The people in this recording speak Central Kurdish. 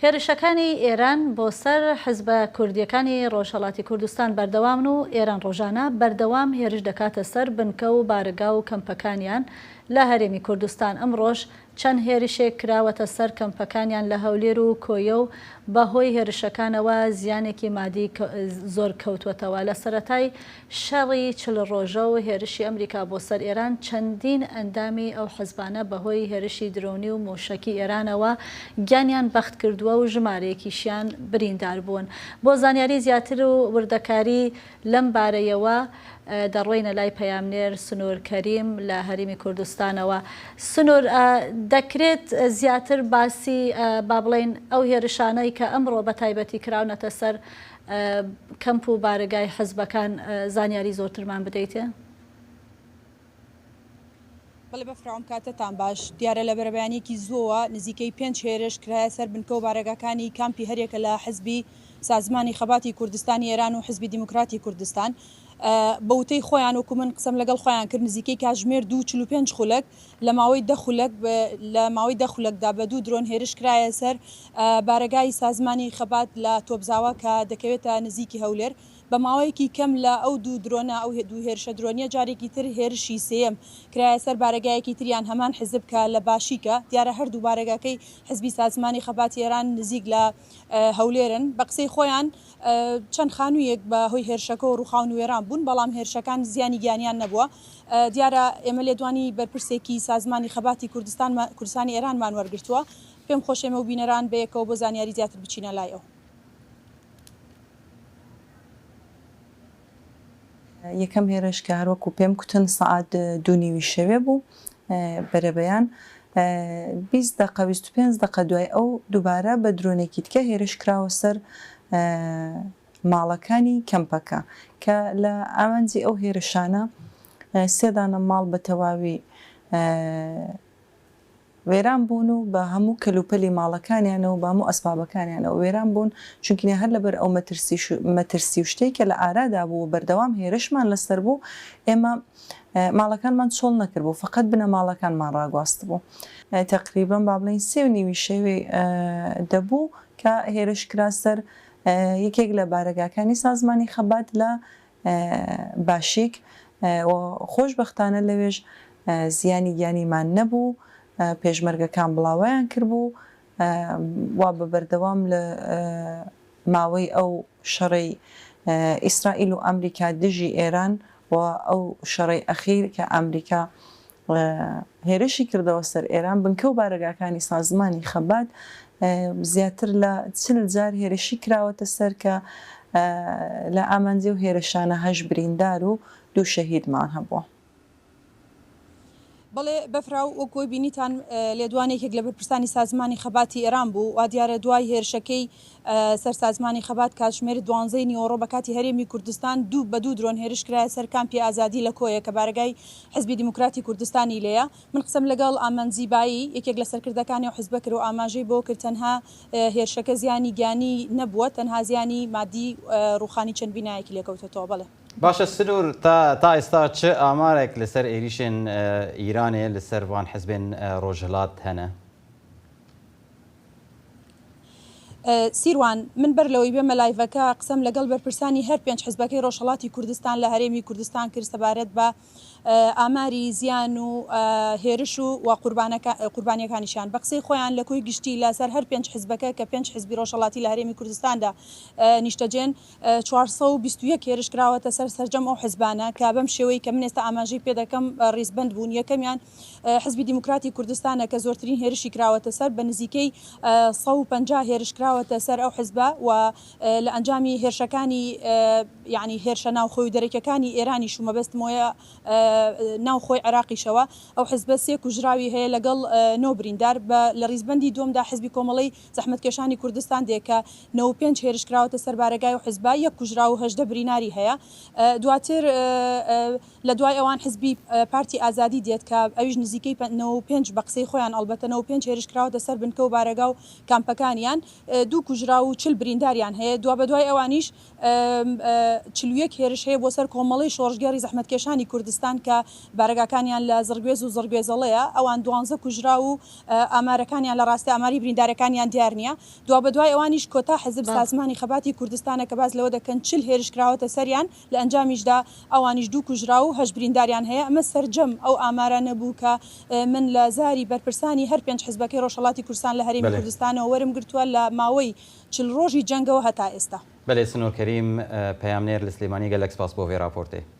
هێرشەکانی ئێران بۆ سەر حزبە کوردییەکانی ڕۆژهەڵاتی کوردستان بەردەوامن و ئێران ڕۆژانە بەردەوام هێرش دەکاتە سەر بنکە و بارەگا و کەمپەکانیان لە هەرێمی کوردستان ئەمڕۆش چەند هێرشێک کراوەتە سەر کەمپەکانیان لە هەولێر و کۆیە و بەهۆی هێرشەکانەوە زیانێکی مادی زۆر کەوتووەتەوە. لە سەرەتای شەڕی 40 ڕۆژە و هێرشی ئەمریکا بۆ سەر ئێران، چەندین ئەندامی ئەو حزبانە بەهۆی هێرشی درۆنی و مووشەکی ئێرانەوە گیانیان بەخت کردووە و ژمارەیەکیشیان بریندار بوون. بۆ زانیاری زیاتر و وردەکاری لەم بارەیەوە دەڕۆینە لای پەیامنێر سنوور کەریم لە هەریمی کوردستانەوە. سنوور، دەکرێت زیاتر باسی با بڵێین ئەو هێرشانەی کە ئەمڕۆ بە تایبەتی کراونەتە سەر کەمپ و بارەگای حزبەکان زانیاری زۆرترمان بدەیتێ؟ بەڵێ بەفرا ئەم کاتەتان باش. دیارە لە بەرەبەیانیەکی زووەوە نزیکەی پێنج هێرش کرایە سەر بنکە و بارەگاکانی کامپی هەریەکە لە حزبی سازمانی خەباتی کوردستانی ئێران و حزبی دیموکراتی کوردستان. بە وتەی خۆیان وەکو من قسەم لەگەڵ خۆیان کرد نزیکەی کاتژمێر دوو 45 خولەک لە ماوەی دە خولەک لە ماوەی دە خولەکدا بە دوو درۆن هێرش کرایە سەر بارەگای سازمانی خەبات لە تۆپزاوا کە دەکەوێتە نزیکی هەولێر. بە ماوەیەکی کەم لە ئەو دوو درۆنە، ئەو دوو هێرشە درۆنییە جارێکی تر هێرشی سێیەم کرایە سەر بارەگایەکی تریان هەمان حزب کە لە باشیکە، دیارە هەردوو بارەگاکەی حزبی سازمانی خەباتی ئێران نزیک لە هەولێرن. بە قسەی خۆیان چەند خانوویەک بە هۆی هێرشەکەوە ڕووخاون و وێران بوون، بەڵام هێرشەکان زیانی گیانیان نەبووە. دیارە ئێمە لێدوانی بەرپرسێکی سازمانی خەباتی کوردستان کوردستانی ئێرانمان وەرگرتووە. پێم خۆشە ئێمە و بینەران بەیەکەوە بۆ زانیاری زیاتر بچینە لای ئەو. یەکەم هێرش کە هەروەکو پێم کوتن سەعات دوو نیوی شەوێ بوو بەرەبەیان 20 دەقە 25 دەقە دوای ئەو دووبارە بە درۆنێکی دیکە هێرش کراوە سەر ماڵەکانی کەمپەکە کە لە ئامانجی ئەو هێرشانە سێ دانە ماڵ بە تەواوی وێران بوون و بە هەموو کەلوپەلی ماڵەکانیانەوە بە هەموو ئەسبابەکانیانەوە وێران بوون، چونکینە هەر لەبەر ئەو مەترسی و شتەی کە لە ئارادا بوو و بەردەوام هێرشمان لەسەر بوو، ئێمە ماڵەکانمان چۆڵ نەکردبوو، فەقەت بنەماڵەکانمان ڕاگواستبوو. تەقریبەن با بڵێین سێ و نیوی شەوی دەبوو کە هێرش کرا سەر یەکێک لە بارەگاکانی سازمانی خەبات لە باشیک و خۆشبەختانە لەوێش زیانی گیانیمان نەبوو، پێشمەرگەکان بڵاوەیان کردبوو وا بە بەردەوام لە ماوەی ئەو شەڕەی ئیسرائیل و ئەمریکا دژی ئێران و ئەو شەڕەی ئەخیر کە ئەمریکا هێرشی کردەوە سەر ئێران، بنکە و بارەگاکانی سازمانی خەبات زیاتر لە 40 جار هێرشی کراوەتە سەر کە لە ئامانجی و هێرشانە هەشت بریندار و دوو شەهیدمان هەبووە. بەڵێ بەفراو وەک وەی بینیتان لێدوان یەکێک لە بەرپرسانی سازمانی خەباتی ئێران بوو وا دیارە دوای هێرشەکەی سەر سازمانی خەبات کاتژمێر دوانزەی نیوەڕۆ بە کاتی هەرێمی کوردستان دوو بە دوو درۆن هێرش کرایە سەر کامپی ئازادی لە کۆیە کە بارەگای حزبی دیموکراتی کوردستانی لێیە من قسەم لەگەڵ ئامانج زیبایی یەکێک لە سەرکردەکانی ئەو حزبە کرد و ئاماژەی بۆ کرد تەنها هێرشەکە زیانی گیانی نەبووە تەنها زیانی مادی ڕووخانی چەند بینایەکی لێکەوتۆتەوە بەڵێ. باشە سنوور تا تا ئێستا چ ئامارێک لەسەر ئێریشێن ئیرانێ لەسەر ڤان حزبێن ڕۆژهەلات هەنە؟ سیروان، من بەر لەوەی بێمە لایڤەکە قسەم لەگەڵ بەرپرسانی هەر پێنج حزبەکەی ڕۆژهەڵاتی کوردستان لە هەرێمی کوردستان کرد سەبارەت بە ئاماری زیان و هێرش و و قوربانیەکانیشیان بە قسەی خۆیان لە کۆی گشتی لەسەر هەر پێنج حزبەکە کە پێنج حزبی ڕۆژهەڵاتی لە هەرێمی کوردستاندا نیشتەجێن 421 هێرش کراوەتە سەر سەرجەم ئەو حزبانە کە بەم شێوەی کە من ئێستا ئاماژەی پێدەکەم ڕیزبەند بوون یەکەمیان حزبی دیموکراتی کوردستانە کە زۆرترین هێرشی کراوەتە سەر بە نزیکەی 150 هێرش کراوەتە سەر ئەو حزبە و لە ئەنجامی هێرشەکانی یعنی هێرشە ناوخۆی و دەرەکیەکانی ئێرانیش و مەبەستمەوەیە ناوخۆی عێراقیشەوە ئەو حزبە سێ کوژراوی هەیە لەگەڵ نۆ بریندار بە لە ڕیزبەندی دووەمدا حزبی کۆمەڵەی زەحمەتکێشانی کوردستان دێ کە 95 هێرش کراوەتە سەر بارەگای ئەو حزبە یەک کوژراو و 18 بریناری هەیە دواتر لە دوای ئەوان حزبی پارتی ئازادی دێت کە ئەویش نزیکەی 95 بە قسەی خۆیان ئەڵبەتە 95 هێرش کراوەتە سەر بنکە و بارەگا و کامپەکانیان دوو کوژراو و 40 برینداریان هەیە دوابەدوای ئەوانیش 41 هێرش هەیە بۆ سەر کۆمەڵەی شۆڕشگێڕی زەحمەتکێشانی کوردستان. کە بارەگاکانیان لە زڕگوێز و زڕگوێزەڵەیە، ئەوان دوانزە کوژراو و ئامارەکانیان لە ڕاستی ئاماری بریندارەکانیان دیار نییە. دوابەدوای ئەوانیش کۆتا حزب سازمانی خەباتی کوردستانە کە باس لەوە دەکەن 40 هێرش کراوەتە سەریان، لە ئەنجامیشدا ئەوانیش دوو کوژراو و هەشت برینداریان هەیە. ئەمە سەرجەم ئەو ئامارانە بوو کە من لە زاری بەرپرسانی هەر پێنج حزبەکەی ڕۆژهەڵاتی کوردستان لە هەرێمی کوردستانەوە وەرم گرتووە لە ماوەی 40 ڕۆژی جەنگەوە هەتا ئێستا. بەلێ سنوور کەریم پەیامنێر لە سلێمانی گەلەک سپاس بۆ ڤێ راپۆرتێ.